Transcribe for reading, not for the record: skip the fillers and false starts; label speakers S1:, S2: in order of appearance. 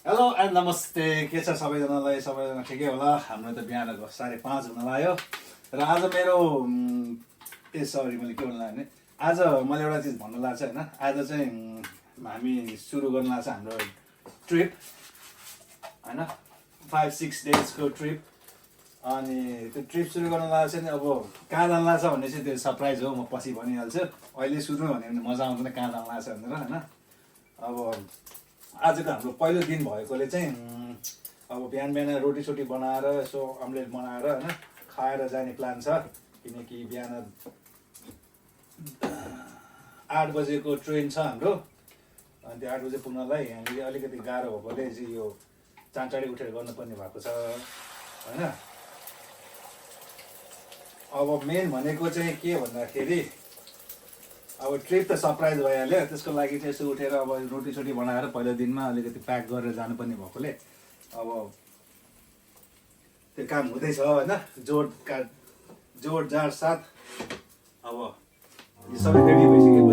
S1: Hello and नमस्ते। के छ सबैजनालाई? सबैजना ठिकै होला? हाम्रो त बिहानको 5:30 हुन लाग्यो र आज मेरो सरी मैले के भन्नु लाग्यो भने आज मैले एउटा चिज भन्नु लाग्छ होइन। आज चाहिँ हामी सुरु गर्न लाग्छ हाम्रो ट्रिप होइन, 5-6 डेजको ट्रिप। अनि त्यो ट्रिप सुरु गर्न लाग्छ नि अब कहाँ जानु लाग्छ भन्ने चाहिँ त्यो सरप्राइज हो, म पछि भनिहाल्छु। अहिले सुरु भन्यो भने मजा आउँदैन कहाँ जानु लाग्छ भनेर होइन। अब आजको हाम्रो पहिलो दिन भएकोले चाहिँ अब बिहान बिहान रोटी बनाएर यसो अम्लेट बनाएर होइन खाएर जाने प्लान छ। किनकि बिहान 8 बजेको ट्रेन छ हाम्रो। अनि त्यो 8 बजे पुग्नलाई हामीले अलिकति गाह्रो भएकोले चाहिँ यो चाँचाडी उठेर गर्नुपर्ने भएको छ होइन। अब मेन भनेको चाहिँ के भन्दाखेरि अब ट्रिप त सरप्राइज भइहाल्यो, त्यसको लागि चाहिँ यसो उठेर अब रोटी बनाएर पहिलो दिनमा अलिकति प्याक गरेर जानुपर्ने भएकोले अब त्यो काम हुँदैछ होइन। जोड जाड साथ अब यो सबै रेडी भइसक्यो।